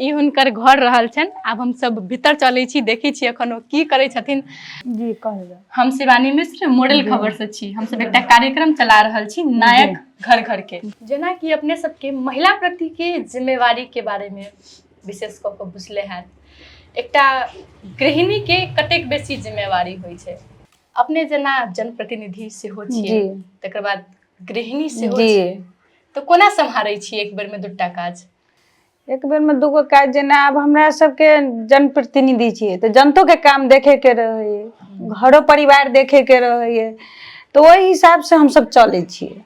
ई हुनकर घर रहल छनि। आब हमसब भीतर चलै छी, देखै छी एखन ओ की करै छथिन। जी कहल जाउ। हम शिवानी मिश्र मॉडल खबर से छी। हमसब एकटा कार्यक्रम चला रहल छी नायक घर घर के। जेनाकि अपने सबके महिला प्रति के जिम्मेवारी के बारे में विशेष कऽ कऽ बुझले हैत, एकटा गृहिणी के कतेक बेसी जिम्मेवारी होइ छै। अपने जेना जनप्रतिनिधि सेहो छियै, तकर बाद गृहिणी सेहो छियै, तऽ कोना सम्हारै छी एक बेर में दूटा काज? एक बेर में दूगो काज। जेना आब हमरा सबके जनप्रतिनिधि छियै तऽ जनतो के काम देखे के रहैये, घरो परिवार देखे के रहैये, तऽ ओहि हिसाब से हमसब चलै छियै।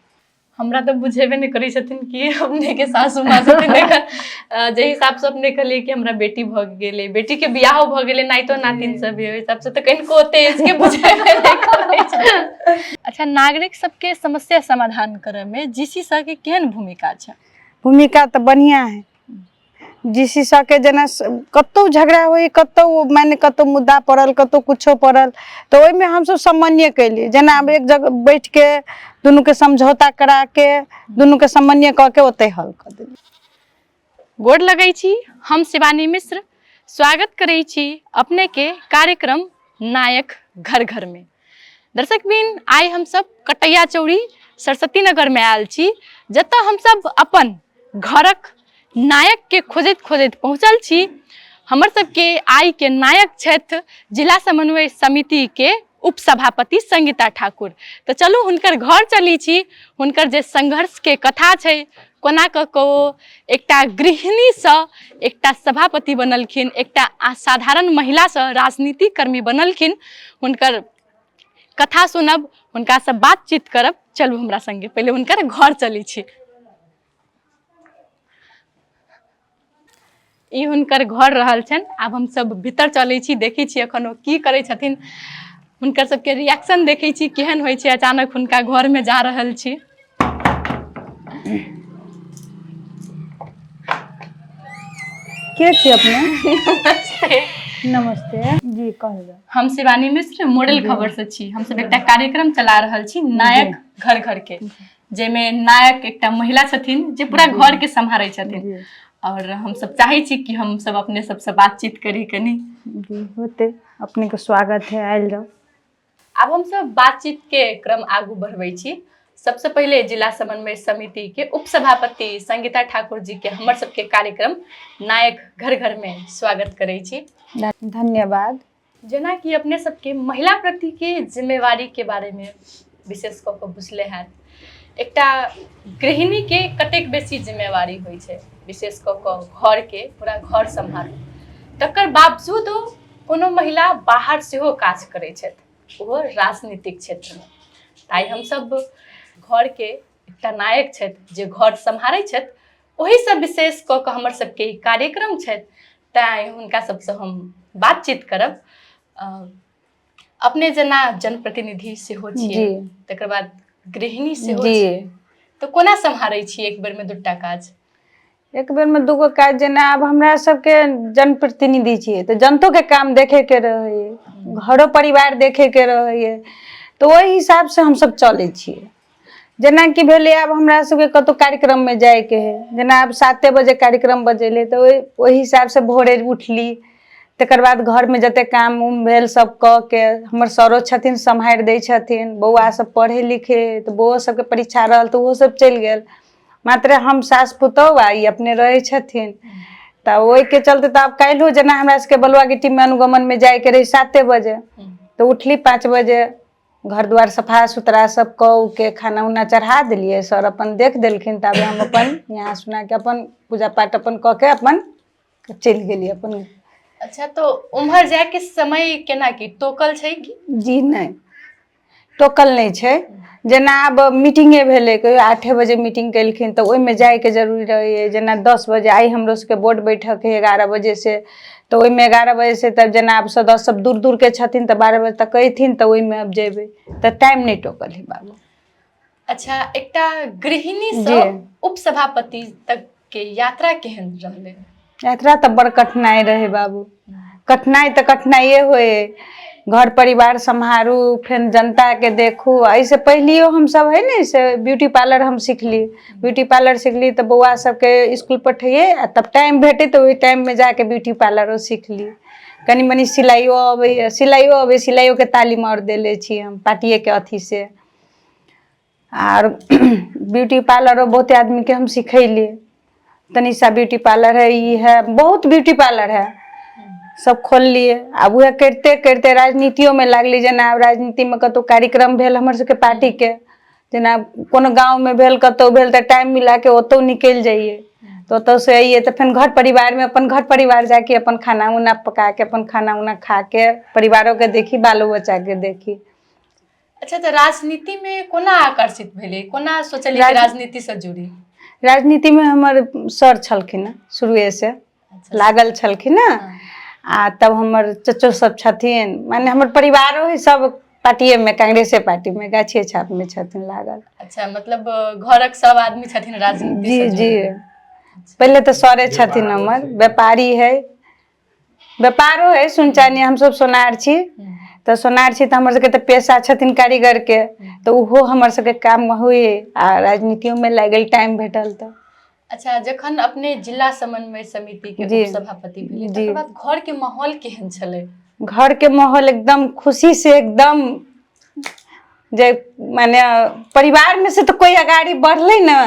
हमरा तऽ बुझेबे नहि करै छथिन कि अपने के सासू माँ छथिन। एखन जाहि हिसाब से अपने कहलियै कि हमरा बेटी भऽ गेलै, बेटी के बियाहो भऽ गेलै, नाइतो नातिन सब ओहि हिसाब से तऽ कनिको ओते एज के बुझेबे नहि करै छै। अच्छा, नागरिक सबके समस्या समाधान करय में जीसी सर के केहन भूमिका छै? भूमिका तऽ बढ़िया है जीसी सबके। जेना कतहु झगड़ा होइ, कतहु माने कतहु मुद्दा पड़ल, कतहु कुछो पड़ल, तऽ ओहिमे हमसब समन्वय केलियै। जेना आब एक जगह बैठ के दुनूके समझौता करा के दुनूके समन्वय कऽ के ओतहि हल कऽ देलियै। गोर लगै छी, हम शिवानी मिश्र स्वागत करै छी अपने के कार्यक्रम नायक घर घर में। दर्शक बिन, आइ हमसब कटैया चौरी सरस्वती नगर में आयल छी, जतऽ हमसब अपन घरक नायक के खोजैत खोजैत पहुँचल छी। हमर सबके आइ के नायक छथि जिला समन्वय समिति के उपसभापति संगीता ठाकुर। तऽ चलू हुनकर घर चली छी, हुनकर जे संघर्ष के कथा छै, कोना कऽ कऽ ओ एकटा गृहिणीसँ एकटा सभापति बनलखिन, एकटा असाधारण महिलासँ राजनीतिक कर्मी बनलखिन, हुनकर कथा सुनब, हुनकासँ बातचीत करब। चलू हमरा संगे, पहिले हुनकर घर चलै छी। ई हुनकर घर रहल छनि। आब हमसब भीतर चलै छी, देखै छी एखन ओ की करै छथिन, हुनकर सबके रिएक्शन देखै छी केहन होइ छै अचानक हुनका घरमे जा रहल छी। के छी अपने? नमस्ते। नमस्ते जी, कहल जाउ। हम शिवानी मिश्र मॉडल खबर से छी। हमसब एकटा कार्यक्रम चला रहल छी नायक घर घर के, जाहिमे नायक एकटा महिला छथिन जे पूरा घर के सम्हारै छथिन, और हमसब चाहै छी कि हमसब अपने सबसँ बातचीत करी कनी। जी होते, अपने के स्वागत है, आयल जाउ। आब हमसब बातचीत के क्रम आगू बढ़बै छी। सबसे पहिले जिला समन्वय समिति के उपसभापति संगीता ठाकुर जी के हमर सबके कार्यक्रम नायक घर घर में स्वागत करै छी। धन्यवाद। जेनाकि अपने सबके महिला प्रति के जिम्मेवारी के बारे में विशेष कऽ कऽ बुझले हैत, एकटा गृहिणी के कतेक बेसी जिम्मेवारी होइ छै, विशेष कऽ कऽ घर के पूरा घर सम्हारू, तकर बावजूदो कोनो महिला बाहर सेहो काज करै छथि, ओहो राजनीतिक क्षेत्रमे। आइ हमसब घरके एकटा नायक छथि जे घर सम्हारै छथि, ओहिसँ विशेष कऽ कऽ हमर सबके ई कार्यक्रम छथि, तैँ हुनका सबसँ हम बातचीत करब। अपने जेना जनप्रतिनिधि सेहो छियै, तकर बाद गृहिणी सेहो छियै, तऽ कोना सम्हारै छी एक बेरमे दूटा काज? एक बेरमे दूगो काज। जेना आब हमरा सबके जनप्रतिनिधि छियै तऽ जनतो के काम देखे के रहैये, घरो परिवार देखे के रहैये, तऽ ओहि हिसाब से हमसब चलै छियै। जेनाकि भेलै आब हमरा सबके कतहु कार्यक्रममे जायके है, जेना आब 7 बजे कार्यक्रम बजेलै, तऽ ओहि ओहि हिसाबसँ भोरे उठली, तकर बाद घरमे जते काम उम भेल सब कऽ के, हमर सरो छथिन, सम्हारि दै छथिन। बौआ सब पढ़ै लिखै, तऽ बौओ सबके परीक्षा रहल तऽ ओहो सब चलि गेल, मात्र हम सास पुतोहु आ ई अपने रहै छथिन। तऽ ओहिके चलते तऽ आब काल्हिओ जेना हमरा सबके बलुआ गिट्टीमे अनुगमनमे जायके रहै 7 बजे, तऽ उठली 5 बजे, घर दुआर सफा सुथरा सब कऽ उके खाना उना चढ़ा देलियै, सर अपन देख देलखिन, ताबे हम अपन यहाँ सुना के अपन पूजा पाठ अपन कऽ के अपन चलि गेलियै अपन। अच्छा, तो उम्हर जायके समय केना की टोकल छै की? जी नहि, टोकल नहि छै। जेना आब मीटिंगे भेलै, कहियो 8 बजे मीटिंग केलखिन तऽ ओहिमे जायके जरूरी रहैए। जेना 10 बजे आइ हमरो सबके बोर्ड बैठक हइ 11 बजेसँ, तऽ ओहिमे 11 बजेसँ, तब जेना आब सदस्य सब दूर दूरके छथिन तऽ 12 बजे तक अयथिन, तऽ ओहिमे आब जेबै, तऽ टाइम नहि टोकल हइ बाबू। अच्छा, एकटा गृहिणी सँ उपसभापति तक के यात्रा केहन रहलै? यात्रा तऽ बड़ कठिनाइ रहै बाबू। कठिनाइ तऽ कठिनाइए होइ। घर परिवार सम्हारू, फेर जनताके देखू। एहिसँ पहिलियो हमसब है ने से ब्यूटी पार्लर हम सिखली। ब्यूटी पार्लर सिखली तऽ बौआ सबके इसकुल पठैयै आ तब टाइम भेटै तऽ ओहि टाइममे जाके ब्यूटी पार्लरो सिखली। कनि मनि सिलाइयो अबैए, सिलाइयो अबै, सिलाइयोके तालीम आओर देले छी हम पार्टिएके अथीसँ। आर ब्यूटी पार्लरो बहुते आदमीके हम सिखैली। तनिषा ब्यूटी पार्लर है, ई है, बहुत ब्यूटी पार्लर है, सब खोललियै। आब उएह करिते करिते राजनीतियोमे लागली। जेना आब राजनीतिमे कतहु कार्यक्रम भेल हमर सबके पार्टीके, जेना कोनो गाँवमे भेल, कतहु भेल, तऽ टाइम मिलाके ओतहु निकलि जइयै। तऽ ओतऽसँ अइयै तऽ फेर घर परिवारमे अपन घर परिवार जाके अपन खाना उना पकाके अपन खाना उना खाके परिवारोके देखी, बालो बच्चाके देखी। अच्छा, तऽ राजनीति में कोना आकर्षित भेलै, कोना सोचलियै कि राजनीति से जुड़ी? राजनीतिमे हमर सर छलखिन हँ, शुरुएसँ लागल छलखिन हँ। आ तब हमर चचो सब छथिन, माने हमर परिवारो है सब पार्टिएमे, कांग्रेसे पार्टीमे, गाछिए छापमे छथिन लागल। अच्छा, मतलब घरक सब आदमी छथिन राजनीति जी से जी जुड़ल। पहिले तऽ सरे छथिन हमर, व्यापारी है, व्यापारो है सुनचानी। हमसब सोनार छी, तऽ सोनार छी तऽ हमर सबके तऽ पेशा छथिन कारीगरके, तऽ ओहो हमर सबके काम होइ आ राजनीतियोमे लागि गेल, टाइम भेटल तऽ। अच्छा, जखन अपने जिला समन्वय समिति के उपसभापति भेलै, तकर बाद घर के माहौल केहन छलै? घर के माहौल एकदम खुशी से एकदम, जे माने परिवार में से तो कोई अगाड़ी बढ़ले ना,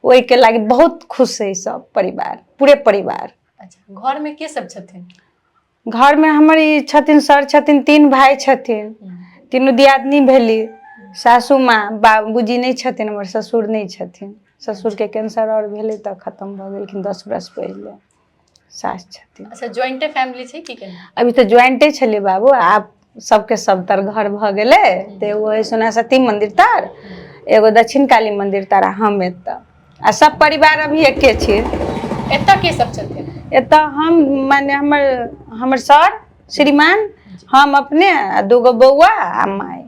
ओहि के लागी बहुत खुश है सब परिवार, पूरे परिवार। अच्छा, घर में के सब छथिन? घर में हमर ई छथिन, सर छथिन, 3 भाई छथिन, तीनू दियादनी भेली, सासू माँ, बाबूजी नहि छथिन, हमर ससुर नहि छथिन। ससुरके कैंसर आओर भेलै तऽ खतम भऽ गेलखिन 10 वर्ष पहिले। सास छथिन। अच्छा, ज्वाइंटे फैमिली छै की केना? अभी तऽ ज्वाइंटे छलै बाबू, आब सबके सब तर घर भऽ गेलै। तऽ एगो है सोना सती मंदिर तर, एगो दक्षिण काली मंदिर तर, आ हम एतऽ, आ सब परिवार अभी एके छियै। एतऽ के सब छथिन? एतऽ हम, माने हमर हमर सर श्रीमान, हम अपने, आ दूगो बौआ आ माय,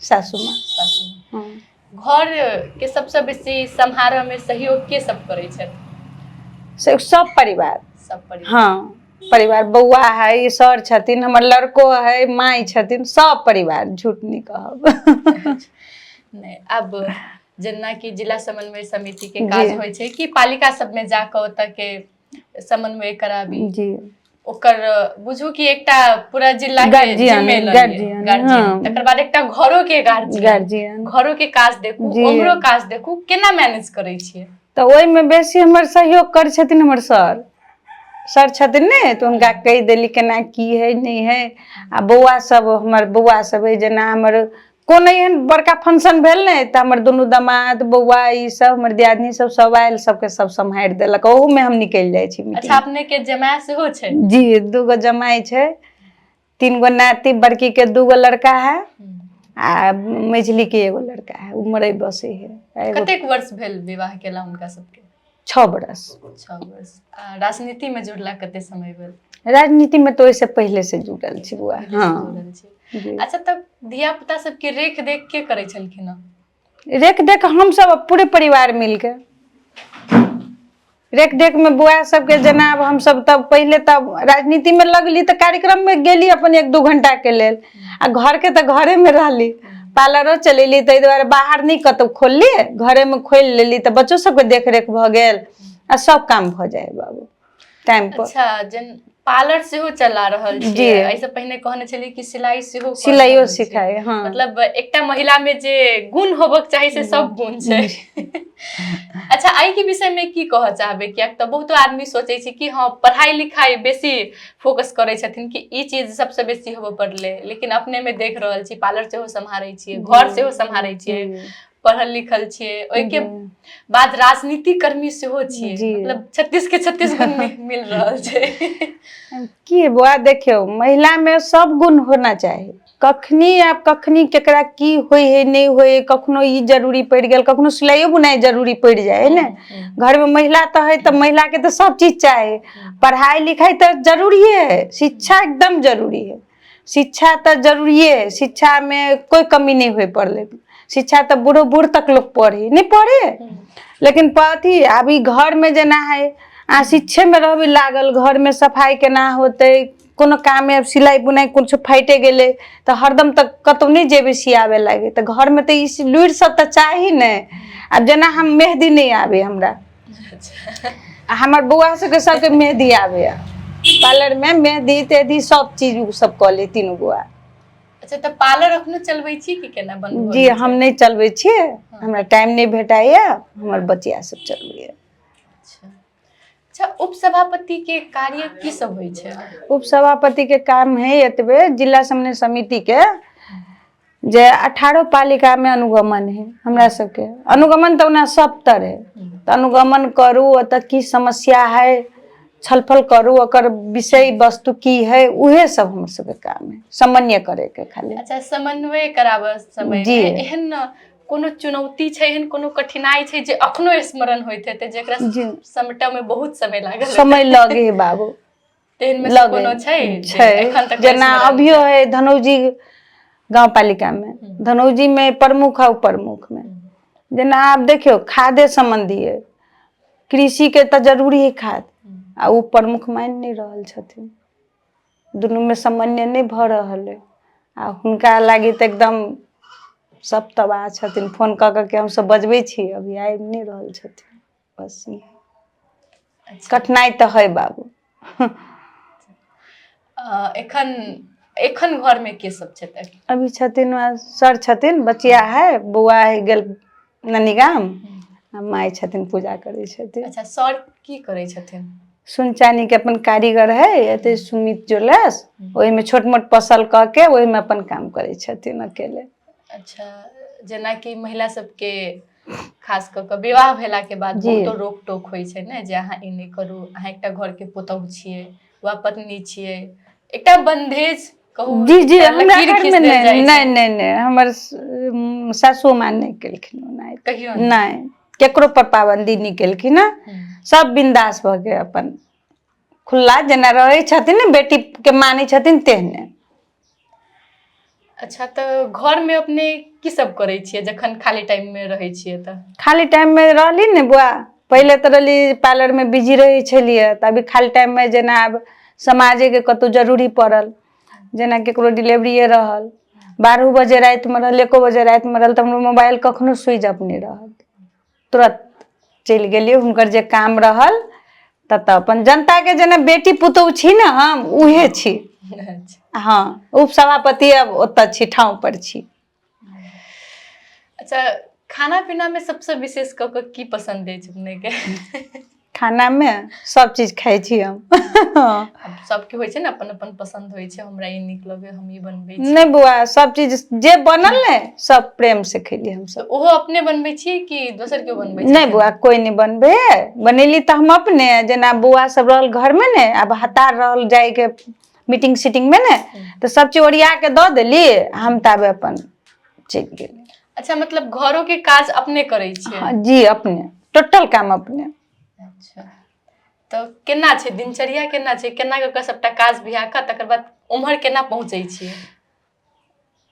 सासू माँ। सासू माँ। घर के सबसँ बेसी सम्हारऽ में सहयोग के सब करै छथि? से सब परिवार। सब परिवार। हाँ, परिवार, बौआ है, सर छथिन, हमर लड़को है, माय छथिन, सब परिवार, झूठ नहीं कहब। नहि, आब जेना कि जिला समन्वय समिति के काज होइ छै कि पालिका सबमे जाकऽ ओतऽ के समन्वय कराबी, ओकर बुझू कि एकटा पूरा जिला के गार्जियन, जिम्मे लऽ लिअ, गार्जियन, गार्जियन। हाँ। तकर बाद एकटा घरो के गार्जियन, गार्जियन, घरो के काज देखू, उम्हरो काज देखू, केना मैनेज करै छियै? तऽ ओहिमे बेसी हमर सहयोग करै छथिन हमर सर। सर छथिन ने, तऽ हुनका कहि देली केना की है नहि है। आ बौआ सब, हमर बौआ सब है, जेना हमर कोनो एहन बड़का फंक्शन भेल ने, तऽ हमर दुनू दमाद, बौआ, ई सब हमर दियादनी सब, सब आयल, सबके सब सम्हारि देलक, ओहूमे हम निकलि जाइ छी मीटिंग। अच्छा, अपने के जमाय सेहो छै? जी, 2 गो जमाइ छै, 3 गो नाती, बड़की के 2 गो लड़का है आ मझली के एगो लड़का है, ओ मरई बसे है आ एगो। कतेक वर्ष भेल विवाह केला हुनका सबके? 6 बरस। 6 वर्ष। आ राजनीति में जुड़ला कते समय भेल? राजनीति में तो ओहिसँ पहिले से जुड़ल छी बौआ। पहिले से जुड़ल छी। जी। अच्छा, तब धिया पुता सबके रेख देख के करै छलखिन हँ? रेख देख हमसब पूरे परिवार मिलके रेख देख में बौआ सबके। जेना आब हमसब तब पहिले तब राजनीति में लगली तऽ कार्यक्रम में गेली अपन 1-2 घंटा के लेल, आ घर के तऽ घरे में रहली, पार्लरो चलेली, ताहि दुआरे बाहर नहि कतौ खोलली, घरे में खोलि लेली, तऽ बच्चो सबके देख रेख भऽ गेल आ सब काम भऽ जाइ बाबू टाइम पर। अच्छा, जेन पार्लर सेहो चला रहल छी, एहिसँ पहिने कहने छलियै कि सिलाई सेहो कऽ सिलाइयो रहल छी। सिखाय, हाँ। मतलब एकटा महिला में जे गुण होबक चाही से सब गुण छै। अच्छा, एहि के विषय में की कहऽ चाहबै? कियाक तऽ बहुतो आदमी सोचै छै कि हँ, पढ़ाई लिखाई बेसी फोकस करै छथिन कि ई चीज सबसँ बेसी होबऽ पड़लै, लेकिन अपने में देख रहल छी, पार्लर सेहो सम्हारै छियै, घर सेहो सम्हारै छियै, पढ़ल लिखल छियै, ओहिके बाद राजनीति कर्मी सेहो छियै, मतलब 36 के 36 गुण मिल रहल छै। की बौआ, देखियौ, महिला में सब गुण होना चाही। कखनी आब कखनी केकरा की होइ है नहि होइ है, कखनो ई जरूरी पड़ि गेल, कखनो सिलाइयो बुनाइ जरूरी पड़ि जाइ है ने। घर में महिला तऽ है तऽ महिला के तऽ सब चीज चाही। पढ़ाई लिखाई तऽ जरूरिये है, शिक्षा एकदम जरूरी है, शिक्षा तऽ जरूरिये है, शिक्षा में कोई कमी नहीं होय पड़लै। शिक्षा तऽ बूढ़ो बूढ़ तक लोग पढ़े नहीं पढ़े, लेकिन अथी आब ई घर में जेना है, अहाँ शिक्षे में रहबै लागल, घर में सफाई केना होतै, कोनो काम आब सिलाइ बुनाइ किछु फाटि गेलै तऽ हरदम तऽ कतहु नहि जेबै सियाबे लागी, तऽ घरमे तऽ ई लुरि सब तऽ चाही ने। आब जेना हम मेहदी नहि आबै हमरा, आ हमर बौआ सबके सबके मेहदी आबैया, पार्लरमे मेहदी तेहदी सब चीज ओ सब कऽ ले तीनू बौआ। अच्छा, तऽ पार्लर अखनो चलबै छी कि केना बंद भऽ जी गेल हम छै? नहि चलबै छियै, हमरा टाइम नहि भेटाइया, हमर बचिया सब चलबैया। अच्छा अच्छा, उपसभापति के कार्य की सब होइ छै? उपसभापति के काम है एतबे, जिला समन्वय समिति के जे 18 पालिका में अनुगमन है हमरा सबके, अनुगमन तऽ ओना सब तरह, तऽ अनुगमन करू, ओतऽ की समस्या है छलफल करू, ओकर विषय वस्तु की है, उहे सब हमर सबके काम है, समन्वय करे के खाली। अच्छा, समन्वय कराबऽ समय जी। मे एहन कोनो चुनौती छै, एहन कोनो कठिनाई छै जे अखनो स्मरण होइत हेतै, जेकरा जी। समटऽ मे बहुत समय लागल हेतै? समय लगे है बाबू। तेहन मे से लगे कोनो छै जे छै एखन तक जेना स्मरण अभियो छै? है धनौजी गाँव पालिका मे, धनौजी मे प्रमुख आ प्रमुख मे जेना आब देखियौ खादे सम्बन्धी है, कृषि के तऽ जरूरी है खाद, आ ओ प्रमुख मानि नहि रहल छथिन, दुनूमे समन्वय नहि भऽ रहल अइ, आ हुनका लागी तऽ एकदम सब तबाह छथिन। फोन कऽ कऽ के हमसब बजबै छी, अभी आबि नहि रहल छथिन, बस ई। अच्छा। कठिनाइ तऽ है बाबू। एखन एखन घरमे के सब छथि? अभी छथिन वएह सर छथिन, बचिया है, बौआ है गेल नानी गाम, आ माय छथिन पूजा करै छथिन। अच्छा, सर की करै छथिन? सुन चानी के अपन कारीगर है एते सुमित ज्वेलर्स, ओहिमे छोट मोट पसल कऽ के ओहिमे अपन काम करै छथिन अकेले। अच्छा, जेनाकि महिला सबके खास कऽ कऽ विवाह भेलाके बाद जी। बहुतो रोक टोक होइ छै ने, जे अहाँ ई नहि करू, अहाँ एकटा घरके पुतहु छियै वा पत्नी छियै, एकटा बन्धेज कहू, जी जी एकटा हमरा लकीर घरमे खींच देल नहि जाइ नहि छै। नहि नहि, हमर सासु माँ नहि केलखिन ओना। कहियो नहि? नहि, केकरो पर पाबंदी नहि केलखिन हँ। सब बिंदास भऽ के अपन खुल्ला जेना रहै छथिन ने, बेटी के मानै छथिन तेहने। अच्छा, तऽ घरमे अपने की सब करै छियै जखन खाली टाइममे रहै छियै तऽ? खाली टाइममे रहली ने बौआ, पहिले तऽ रहली पार्लरमे बिजी रहै छलियै, तऽ अभी खाली टाइममे जेना आब समाजेके कतहु जरूरी पड़ल, जेना ककरो डिलेवरिए रहल, 12 बजे रातिमे रहल, 1 बजे रातिमे रहल, तऽ हमर मोबाइल कखनो स्विच ऑफ नहि रहत, तुरत चलि गेलियै, हुनकर जे काम रहल ततऽ अपन जनताके जेना बेटी पुतोहु छी ने हम उहे छी। अच्छा। हँ, उपसभापति अब ओतऽ छी, ठाँव पर छी। अच्छा, खाना पीना मे सबसँ विशेष कऽ कऽ की पसन्द अछि अपनेके? खानामे सब चीज खाइ छी हम। आब सबके होइ छै ने अपन अपन पसन्द होइ छै, हमरा ई नीक लगैए, हम ई बनबै छी। नहि बौआ, सब चीज जे बनल ने सब प्रेम से खेली हमसब। तऽ ओहो अपने बनबै छियै कि दोसर केओ बनबै नहि बौआ, कोइ नहि बनबै है, बनेली तऽ हम अपने। जेना बौआ सब रहल घरमे ने, आब हतार रहल जाइके मीटिंग सीटिंग मे ने, तऽ सब चीज ओरिया के दऽ देली, हम ताबे अपन चलि गेली। अच्छा, मतलब घरो के काज अपने करै छियै? हाँ, जी, अपने, टोटल काम अपने। अच्छा, तऽ केना छै दिनचर्या, केना छै, केना कऽ कऽ सबटा काज बिहा कऽ तकर बाद उम्हर केना पहुँचै छियै?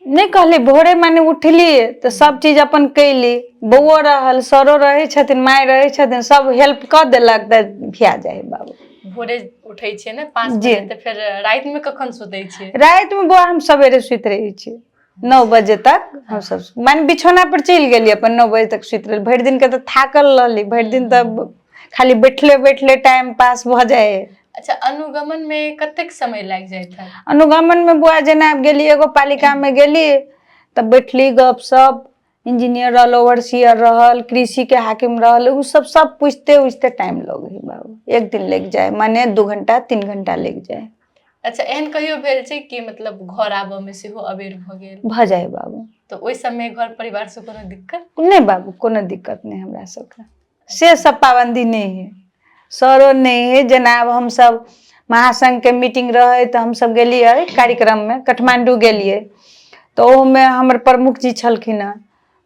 नहि कहली, भोरे माने उठली तऽ सब चीज अपन कैली, बौओ रहल, सरो रहै छथिन, माय रहै छथिन, सब हेल्प कऽ देलक तऽ भिया जाइ है बाबू। भोरे उठै छियै ने 5 जी। बजे, तऽ फेर रातिमे कखन सुतै छियै? रातिमे बौआ हम सवेरे सुति रहै छी, 9 बजे तक हमसब माने बिछौना पर चलि गेली, अपन 9 बजे तक सुति रहली। भरि दिनके तऽ थाकल रहली, भरि दिन तऽ खाली बैठले बैठले टाइम पास भऽ जाइ है। अच्छा, अनुगमन मे कतेक समय लागि जाइत है? अनुगमन मे बुआ जेना आब गेली एगो पालिका मे गेली तऽ बैठली गप सप, इंजीनियर रहल, ओवरसियर रहल, कृषि के हाकिम रहल, उ सब सब पूछते उछते टाइम लगे है बाबू, एक दिन लग जाए, माने 2 घंटा 3 घंटा लग जाए। अच्छा, एहन कहियो भेल छै कि मतलब घर आबऽ मे सेहो अबेर भऽ गेल? भऽ जाए बाबू। तऽ ओहि समय घर परिवार से कोनो दिक्कत? नहि बाबू, कोनो दिक्कत नहि, हमरा सबके से सब पाबंदी नहि है, सरो नहि है। जेना आब हमसब महासंघके मीटिंग रहै तऽ हमसब गेलियै कार्यक्रममे, काठमाण्डू गेलियै, तऽ ओहोमे हमर प्रमुख जी छलखिन हँ,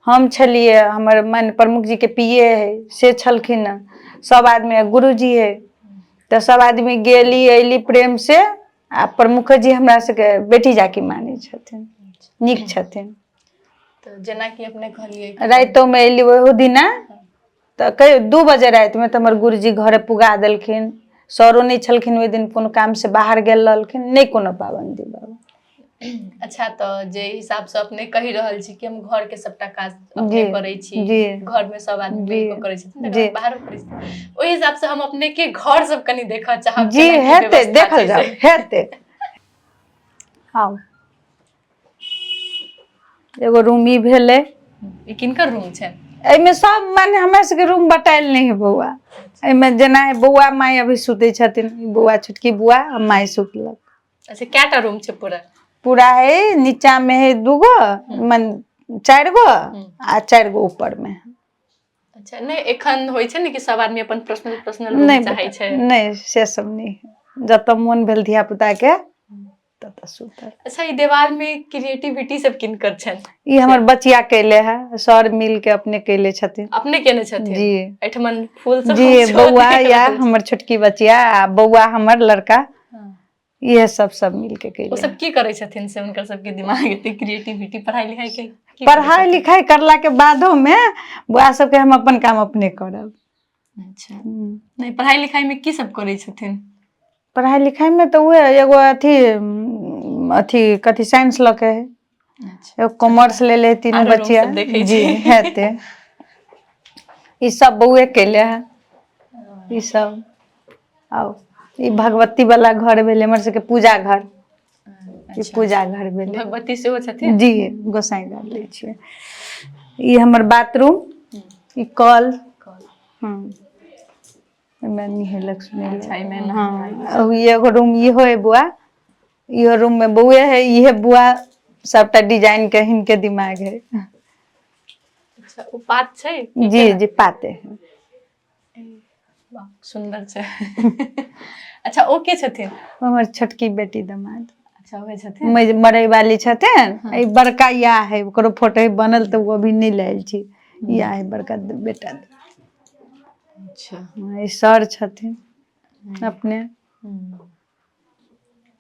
हम छलियै, हमर माने प्रमुख जीके पी ए है से छलखिन हँ, सब आदमी, गुरुजी है, तऽ सब आदमी गेली अयली प्रेम से। आ प्रमुख जी हमरा सबके बेटी जाकी मानै छथिन, नीक छथिन। तऽ जेनाकि अपने कहलियै रातिोमे अयली ओहो दिना तऽ कहियो 2 बजे रातिमे तऽ हमर गुरुजी घरे पुगा देलखिन, सरो नहि छलखिन ओहि दिन, कोनो काम से बाहर गेल रहलखिन, नहि कोनो पाबंदी बाबू। अच्छा, तऽ जे हिसाब से अपने कहि रहल छी कि हम घर के सबटा काज अपने करै छी, घर में सब आदमी मिल के करै छथिन, तकर बाद बाहरो करै छथिन, ओहि हिसाब से हम अपने के घर सब कनि देखऽ चाहब। जी, केना की हेतै, व्यवस्था देखल छै जाउ से। हेतै। आउ, एगो रूम ई भेलै। ई किनकर रूम छै? एहिमे सब माने हमरा सबके रूम बटायल नहि है बौआ। एहिमे जेना है बौआ माय अभी सुतै छथिन, ई बौआ, छोटकी बौआ आ माय सुतलक। अच्छा, कएटा रूम छै पूरा? पूरा है, नीचा में है दूगो, मन 4 गो आ 4 गो ऊपर में। अच्छा, नहि एखन होइ छै ने कि सब आदमी अपन पर्सनल पर्सनल रूम नहि चाहै बेटा, छै। नहि, से सब नहि है। जतऽ मोन भेल धिया पुता के ततऽ सुतल। अच्छा, ई देवाल में क्रिएटिविटी सब किनकर छनि? ई हमर बचिया कैले है, सर मिल के अपने कैले छथिन। अपने केने छथिन? जी। एहिठमन फूल सब जी। हम सेहो बौआ देख या रहल छी। हमर छोटकी बचिया आ बौआ हमर लड़का, इहे सब सब मिल के ओ कैले। सब की करै छथिन से हुनकर सबके दिमाग एते क्रिएटिविटी? पढ़ाई लिखाई के की करै पढ़ाई छथिन? लिखाई करला के बादो में बौआ सबके हम अपन काम अपने करब। अच्छा, नहि, पढ़ाई लिखाई में की सब करै छथिन? पढ़ाई लिखाई में तऽ उहे एगो अथी अथी कथी साइंस लऽ के है, एगो कॉमर्स ले ले, तीनू आरो रूम बचिया। सब देखै जी। छी। हेतै। ई सब बौए केले है ई सब। आउ, ई भगवती वाला घर भेलै, हमर सबके पूजा घर ई। पूजा घर भेलै। भगवती सेहो छथिन? जी, गोसाई घर लै छियै। ई हमर बाथरूम, ई कल। एहिमे नहेलक सुनेलक। अच्छा, एहिमे हँ, ई एगो रूम इहो है बुआ, इहो रूम में बौए है। इहे बुआ सबटा डिजाइन के हिनके दिमाग है। अच्छा, ओ पात छै? जी जी, पाते है। वाह, सुन्दर छै। अच्छा, ओ के छथिन? हमर छोटकी बेटी दमाद। अच्छा, ओहे छथिन। मरई वाली छथिन। ई बड़का या है, ओकरो फोटो है बनल तऽ ओ अभी नहि लायल छी। या है बड़का बेटा। ई सर छथिन अपने।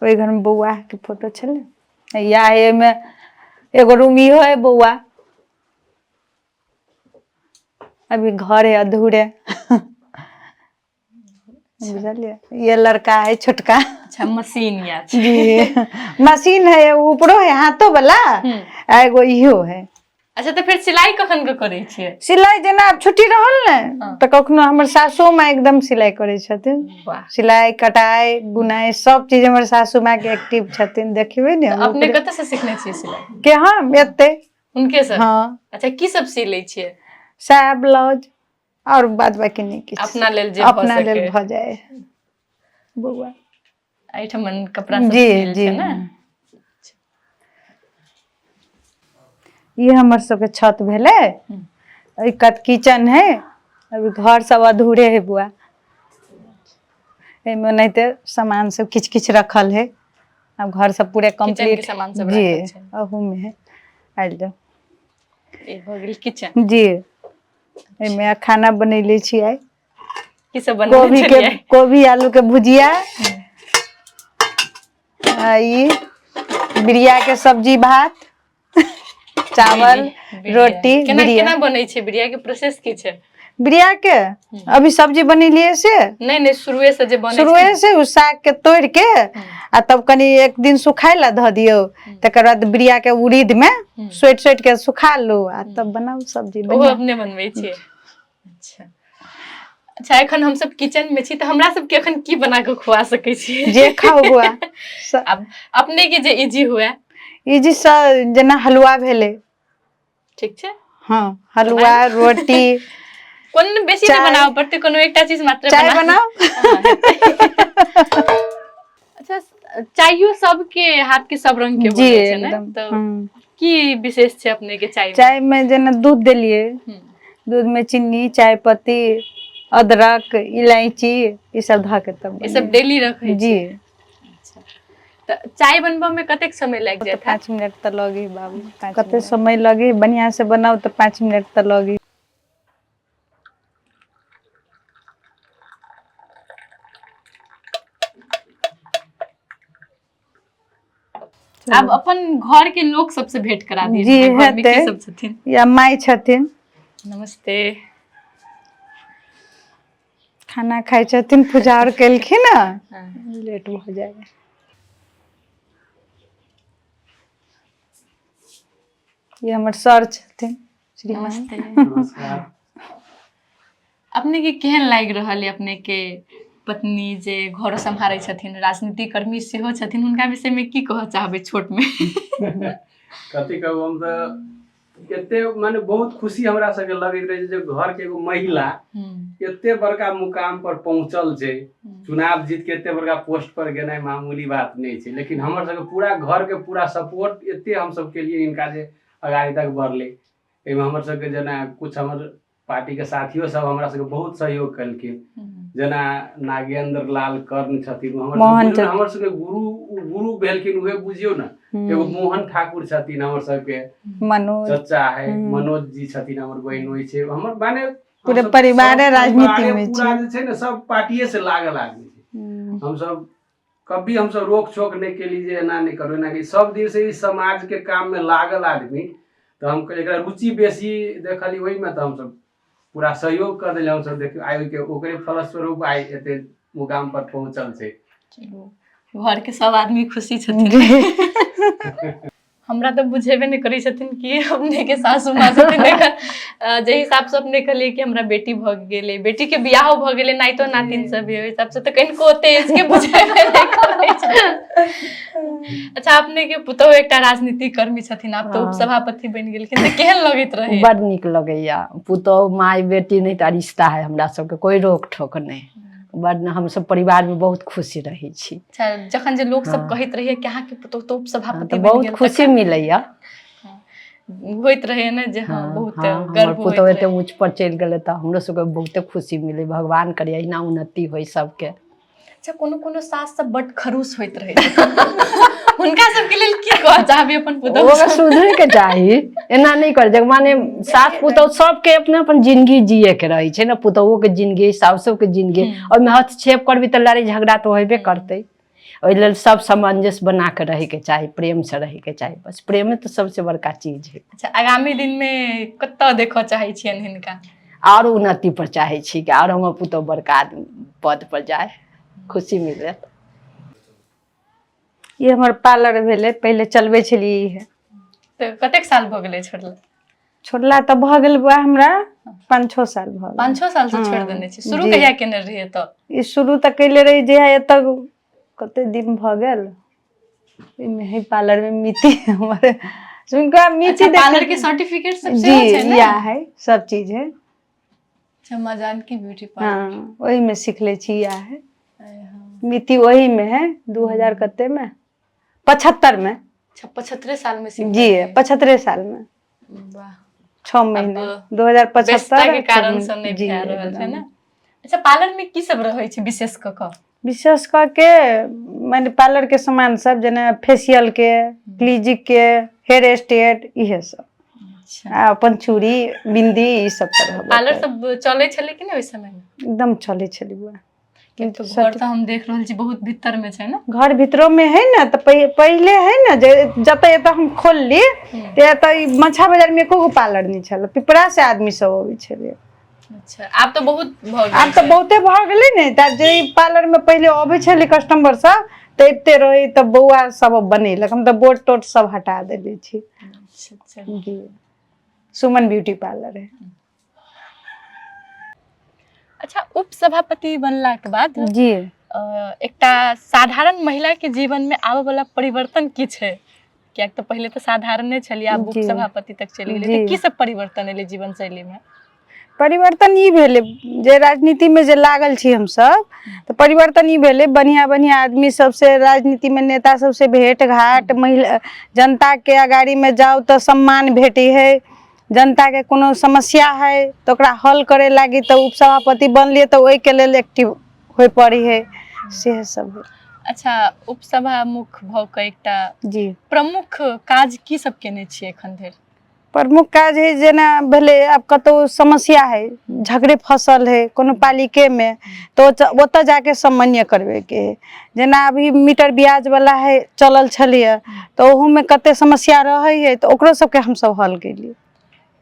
ओहि घर में बौआ के फोटो छलै। या है, एहिमे एगो रूम इहो है बौआ। अभी घर है अधूरे, बुझलियै? ये लड़का है छोटका। अच्छा, मशीन या छै? जी, मशीन है, ऊपरो है हाथों वाला आ एगो इहो है। अच्छा, तऽ फेर सिलाई कखन के करै छियै? सिलाई जेना आब छुट्टी रहल ने तऽ कखनो। हमर सासु माँ एकदम सिलाई करै छथिन। सिलाई कटाई बुनाई सब चीज हमर सासु माँ के एक्टिव छथिन, देखबै ने। तऽ अपने कतऽ से सिखने छियै सिलाई? के हम एते। हुनके से? हाँ। अच्छा, की सब सी लै छियै? साया, ब्लाउज और बाद बाकी नहि किछु। अपना लेल जे भऽ अपना लेल सकै। भऽ जाए बौआ। एहिठमन कपड़ा सब जी। सियल जी। छै ने? ई हमर सबके छत भेलै, एहि कत किचन है। अभी घर सब अधूरे है बुआ। एहिमे ओनाहिते सामान सब किछु किछु रखल है। आब घर सब पूरे के कम्प्लीट। सामान सब जी। राखल छै। अहूमे है, आयल जाउ। ई भऽ गेल किचन। जी, एहिमे खाना बनैले छी आइ। की सब बनबै कोबी के छलियै? कोबी आलू के भुजिया आ ई बिरिया के सब्जी, भात, चावल, बिरिया। रोटी। केना बिरिया। केना बनै छै? बिरिया के प्रोसेस की छै? बिरिया के अभी सब्जी बनेलियै से। नहि नहि, शुरुए से जे बनै छै। शुरुए से ओ साग के तोड़ के आ तब कनि एक दिन सुखाय ला धऽ दियौ, तकर बाद बिरिया के उड़ीद में सोटि सोटि के सुखा लू आ तब बनाउ सब्जी। ओहो बढ़िआँ। अपने बनबै छियै? अच्छा अच्छा, एखन हमसब किचन में छी तऽ हमरा सबके एखन की बना कऽ खुआ सकै छी? जे खाउ बौआ। आब अपने के जे इजी हुए। ई जे जेना हलुआ भेलै। ठीक छै। हँ, हलुआ, रोटी। कोन बेसी नहि चाय। बनाबऽ पड़तै, कोनो एकटा चीज मात्र। चाय बनाउ। अच्छा, चाइयो सबके हाथ के सब रंग के जी। बनै छै ने? एकदम। तऽ की विशेष छै अपने के चाय में? चाय में जेना दूध देलियै, दूध में चीनी, चाय पत्ती, अदरक, इलायची, ई सब धऽ के तब ई सब डेली रखै जी। छी? तऽ चाय बनबऽ में कतेक समय लागि तऽ जाइत हैत? 5 मिनट तऽ लगे बाबू। कते समय लगे? बढ़िया से बनाउ तऽ 5 मिनट तऽ लगे। आब अपन घर के लोक सबसे भेंट करा दिअ। जी, घर में के हेतै। सब छथिन? या माय छथिन। नमस्ते। खाना खाइ छथिन, पूजा आर केलखिन हँ, लेट भऽ जाइ। ई हमर सर छथिन श्रीमान। नमस्ते। नमस्कार। अपने के केहन लागि रहल है अपने के पत्नी जे घरो सम्हारै छथिन, राजनीति कर्मी सेहो छथिन, हुनका विषय में की कहऽ चाहबै छोट में? कथी कहू, हम तऽ एते माने बहुत खुशी हमरा सबके लगैत रहै छै जे घरके एगो महिला एते बड़का मुकाम पर पहुंचल छै। चुनाव जीत के एते बड़का पोस्ट पर गेनाइ मामूली बात नहि छै, लेकिन हमर सबके पूरा घर के पूरा सपोर्ट एते हमसब केलियै हिनका जे अगाड़ी तक बढ़लै। एहिमे हमर सबके जेना कुछ हमर पार्टी के साथियो सब हमरा सबके बहुत सहयोग केलखिन, जेना नागेंद्र लाल कर्ण छथिन, ओ हमर मोहन सबके बुझियौ ने, छथिन। हमर सबके गुरु, ओ गुरु भेलखिन उहे बुझियौ ने। एगो मोहन ठाकुर छथिन हमर सबके मनोज चचा है, मनोज जी छथिन हमर बहिनोई छै हमर, माने पूरे हमसब परिवारे सब राजनीति परिवारे में पूरा छै। जे छै ने सब पार्टिए से लागल आदमी छै। हमसब कभी हमसब रोक छोक नहि केली जे एना नहि करू एना करू। सब दिन से ई समाज के काम में लागल आदमी, तऽ हम एकरा रुचि बेसी देखली ओहिमे, तऽ हमसब पूरा सहयोग कर देली। हमसब देखियौ आइ ओहिके ओकरे फलस्वरूप आइ एते मुकाम पर पहुँचल छै। चलू, घर के सब आदमी खुशी छथिन। हमरा तऽ बुझेबे नहि करै छथिन कि अपने के सासू माँ छथिन। एखन जाहि हिसाब से अपने कहलियै कि हमरा बेटी भऽ गेलै, बेटी के बियाहो भऽ गेलै, नाइतो नातिन सब भी, ओहि हिसाब से तऽ कनिको ओते एज के बुझेबे नहि करै छै। अच्छा, अपने के पुतोहु एकटा राजनीतिक कर्मी छथिन, आब तऽ उपसभापति बनि गेलखिन, तऽ केहन लगैत रहै? बड नीक लगैया। पुतोहु माय बेटी नहि तऽ रिश्ता है, हमरा सबके कोइ रोक ठोक नहि। बड हमसब परिवार में बहुत खुशी रहै छी। अच्छा, जखन जे लोक सब कहैत रहिए कि अहाँके पुतोहु तऽ उपसभापति तऽ बनि बहुत गेल, खुशी तखन मिलैया। होइत रहे ने जे हँ बहुत हमर गर्व होइत पुतोहु एते रहे। ऊँच पर चलि गेलै तऽ हमरो सबके बहुते खुशी मिलै। भगवान करे अहिना उन्नति होइ सबके। अच्छा, कोनो कोनो सास सब बड खड़ूस होइत रहे छथिन, हुनका सबके लेल की कहऽ चाहबै अपन पुतोहु? ओकरा सुधरे के चाही, एना नहि करे जग। माने सास पुतोहु सबके अपना अपन जिंदगी जिए के रहै छै ने, पुतोहुओ के जिंदगी, सासो के जिंदगी, ओहिमे हस्तक्षेप करबी तऽ लड़ाई झगड़ा तऽ होबे करतै। ओहि लेल सब सामंजस्य बना के रहै के चाही, प्रेम से रहै के चाही, बस प्रेमे तऽ सबसे बड़का चीज है। अच्छा, आगामी दिन में कतऽ देखऽ चाहै छियनि हिनका? आओर उन्नति पर चाहै छी कि आओर हमर पुतोहु बड़का आदमी पद पर जाय, खुशी मिलत। ई हमर पार्लर भेलै, पहिले चलबै छलियै इहे। तऽ कतेक साल भऽ गेलै छोड़ला? छोड़ला तऽ भऽ गेल बौआ हमरा 5-6 साल भऽ गेल। 5-6 साल से छोड़ि देने छी। शुरू जी। कहिया केने रहियै तऽ? ई शुरू तऽ कैले रही जे एतऽ कते दिन भऽ गेल एहिमे है पार्लर में मिट्टी हमर हुनका मिट्टी। अच्छा, पार्लर के सर्टिफिकेट सब सेहो जी छै ने? या है, सब चीज है। अच्छा, माँ जानकी ब्यूटी पार्लर। हाँ, ओही में सीख ले छी, या है मिट्टी ओही में है। 2000 कते में, 75 में। अच्छा, 75 साल में सीख? जी, 75 साल में। वाह। 6 महीना 2075। व्यस्तता के कारण से नहि भए रहल छै ने। अच्छा, पार्लर में की सब रहै छै विशेष कऽ कऽ? विशेष कऽ के माने पार्लर के सामान सब, जेना फेशियल के, क्लीजिक के, हेयर स्ट्रेट, इहे सब। अच्छा। आ अपन चूड़ी बिंदी ई सब तऽ रहबे पार्लर करै। सब चलै छलै कि नहि ओहि समय में? एकदम चलै छलै बुआ। कियाकि घर तऽ हम देख रहल छी बहुत भीतर में छै ने? घर भीतरो में है ने, तऽ पहिले है ने जे जतऽ एतऽ हम खोलली तऽ एतऽ ई मछा बाजार में एको गो पार्लर नहि छलै, पिपरा से आदमी सब अबै छलै। अच्छा, आब तऽ बहुत भऽ गेल। आब तऽ बहुते भऽ गेलै ने, तऽ आब जे ई पार्लर में पहिले अबै छलै कस्टमर सब तऽ एते रहै, तऽ बौआ सब बनेलक, हम तऽ बोर्ड तोर्ड सब हटा देने छी। अच्छा अच्छा। जी, सुमन ब्यूटी पार्लर है। अच्छा, उपसभापति बनला के बाद जी एकटा साधारण महिला के जीवन में आबऽ वाला परिवर्तन की छै? कियाक तऽ पहिले तऽ साधारणे छलियै, आब जी। उपसभापति तक चलि गेलियै, जी। तऽ की सब परिवर्तन एलै जीवन शैली में? परिवर्तन ई भेलै जे राजनीतिमे जे लागल छी हमसब तऽ परिवर्तन ई भेलै, बढ़िआँ बढ़िआँ आदमी सबसँ राजनीतिमे नेता सबसँ भेँट घाट, महिला जनताके अगाड़ीमे जाउ तऽ सम्मान भेटै है, जनताके कोनो समस्या है तऽ ओकरा हल करे लागी तऽ उपसभापति बनलियै तऽ ओहिके लेल एक्टिव होइ पड़ै है, सेहे सब है। अच्छा, उपसभा मुख भऽ कऽ एकटा जी प्रमुख काज की सब केने छियै एखन धरि? प्रमुख काज है जेना भेलै आब कतहु समस्या है, झगड़े फसल है कोनो पालिकेमे तऽ ओतऽ जाके समन्वय करबैके है। जेना अभी मीटर ब्याज वाला है चलल छलैए, तऽ ओहूमे कते समस्या रहै है, तऽ ओकरो सबके हमसब हल केलियै।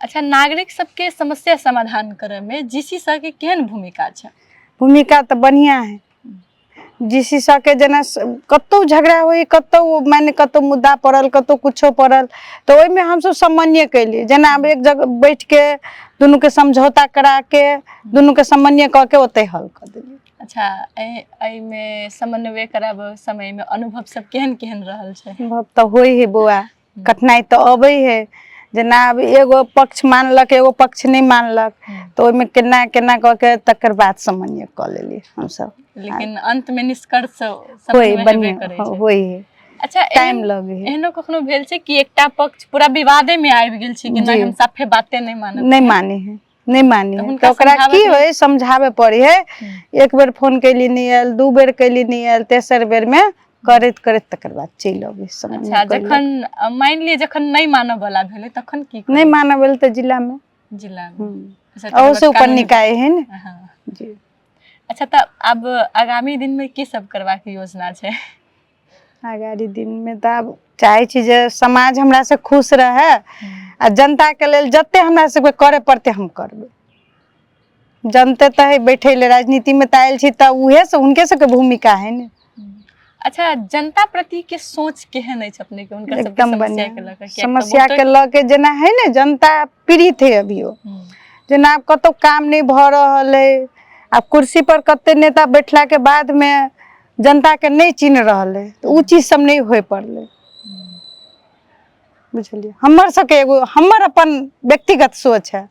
अच्छा, नागरिक सबके समस्या समाधान करय में जीसी सर के केहन भूमिका छै? भूमिका तऽ बढ़िआँ है। जी सी सबके जेना कतहु झगड़ा होइ, कतहु माने कतहु मुद्दा पड़ल, कतहु कुछो पड़ल, तऽ ओहिमे हमसब समन्वय केलियै। जेना आब एक जगह बैठ के दुनूके समझौता करा के दुनूके समन्वय कऽ के ओतहि हल कऽ देलियै। अच्छा, एहिमे समन्वय कराब समय मे अनुभव सब केहन केहन रहल छै? अनुभव तऽ होइ है बौआ, कठिनाइ तऽ अबै है। जेना आब एगो पक्ष मानलक, एगो पक्ष नहि मानलक, तऽ ओहिमे केना केना कऽ के तकर बाद समन्वय कऽ लेलियै हमसब। लेकिन अंत में निष्कर्ष होइ समन्वय हेबे बढ़िआँ करै छै। होइ है। अच्छा, टाइम लगै है। एहनो कखनो भेल छै कि एकटा पक्ष पूरा विवादे में आबि गेल छै कि नहि, जी। हम साफे बाते नहि मानब? नहि माने है, नहि माने तऽ है। हुनका तऽ ओकरा समझाबऽ की के होइ, समझाबे पड़े है। एक बेर फोन कैली नहि आयल, दू बेर कैली नहि आयल, तेसर बेर में करैत करैत तकर बाद चलि अबै समन्वय अच्छा, कऽ लेब। जखन मानि लिअ जखन नहि मानऽ वाला भेलै तखन की नहि करू? मानऽ भेल तऽ जिला मे। जिला मे। अच्छा, तकर अहू बाद से ऊपर कानूनी- निकाय है ने। हाँ। जी। अच्छा, तऽ आब आगामी दिन मे की सब करबाक योजना छै? आगामी दिन मे तऽ आब चाहै छी जे समाज हमरा से खुश रहै आ जनता के लेल जते हमरा सबके करे पड़तै हम करबै। जनते तऽ है बैठे ले, राजनीति में तऽ आयल छी तऽ उहे से हुनके सबके भूमिका है ने। अच्छा, जनता प्रति के सोच केहन अछि अपने के, हुनकर सबके एकदम समस्या के बढ़िया। लऽ कऽ? किएक तऽ समस्या बहुते- के लऽ के जेना है ने, जनता पीड़ित है अभियो। जेना आब कतौ काम नहि भऽ रहल है, आब कुर्सी पर कते नेता बैठला के बाद में जनता के नहि चिन्ह रहल है, तऽ उ चीज सब नहि होय पड़लै, बुझलियै? हमर सबके एगो हमर अपन व्यक्तिगत सोच है।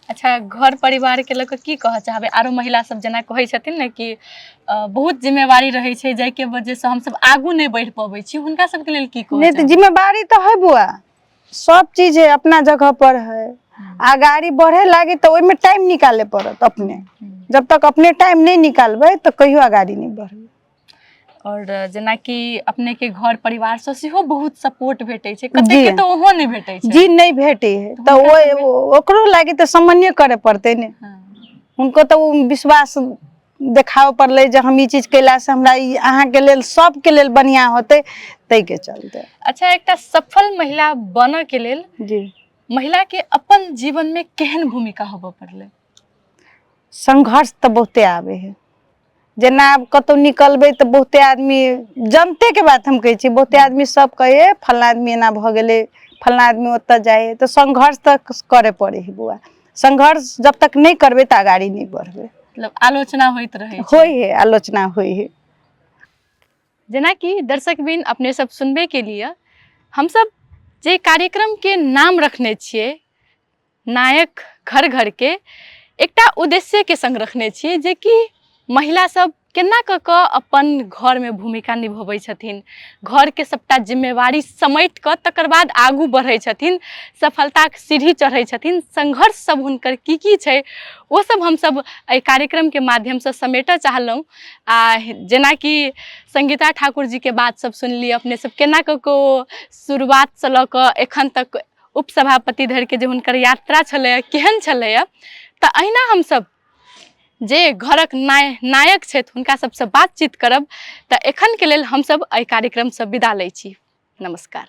अच्छा, घर परिवार के लऽ कऽ की कहऽ चाहबै? आरो महिला सब जेना कहै छथिन ने कि बहुत जिम्मेवारी रहै छै, जाहिके वजह से हमसब आगू नहि बढ़ि पबै छी, हुनका सबके लेल की कहऽ नहि तऽ चाहबै? जिम्मेवारी तऽ है बुआ, सब चीज है अपना जगह पर है। अगाड़ी बढ़े लागी तऽ ओहिमे टाइम निकाले पड़त अपने। जब तक अपने टाइम नहि निकालबै तऽ कहियो अगाड़ी नहि बढ़बै। और जेनाकि अपने के घर परिवार से सेहो बहुत सपोर्ट भेटै छै, कते के जी। तऽ ओहो नहि भेटै छै। जी नहि भेटै है तऽ हुनका ओकरो लागी तऽ समन्वय करे पड़तै ने। हुनको तऽ ओ विश्वास देखाबऽ पड़लै जे हम ई चीज कयलासँ हमरा ई अहाँके लेल सबके लेल बढ़िआँ होतै, ताहिके चलते। अच्छा, एकटा सफल महिला बनऽ के लेल जी महिला के अपन जीवन में केहन भूमिका होबऽ पड़लै? संघर्ष तऽ बहुते आबै है। जेना आब कतहु निकलबै तऽ बहुते आदमी, जनतेके बात हम कहै छी, बहुते आदमी सब कहै फल्लाँ आदमी एना भऽ गेलै, फल्लाँ आदमी ओतऽ जाइ है, तऽ संघर्ष तऽ करे पड़ै है बौआ। संघर्ष जब तक नहि करबै तऽ अगाड़ी नहि बढ़बै। मतलब आलोचना होइत रहै छै? होइ है, आलोचना होइ है। जेनाकि दर्शक बिन अपने सब सुनबे के लिए, हमसब जे कार्यक्रम के नाम रखने छियै नायक घर घर के, एकटा उद्देश्य के संग रखने छियै जेकि महिला सब केना कऽ कऽ अपन घरमे भूमिका निभबै छथिन, घरके सबटा जिम्मेवारी समेट कऽ तकर बाद आगू बढ़ै छथिन, सफलताके सीढ़ी चढ़ै छथिन, संघर्ष सब हुनकर की की छै, ओ सब हमसब एहि कार्यक्रमके माध्यमसँ समेटऽ चाहलहुँ। आ जेनाकि संगीता ठाकुर जीके बात सब सुनलियै अपने सब, केना कऽ कऽ ओ शुरुआतसँ लऽ कऽ एखन तक उपसभापति धरिके जे हुनकर यात्रा छलैए केहन छलैए, तऽ अहिना हमसब जे घरक नायक छथि हुनका सबसँ बातचीत करब। तऽ एखनके लेल हमसब एहि कार्यक्रमसँ विदा लै छी। नमस्कार।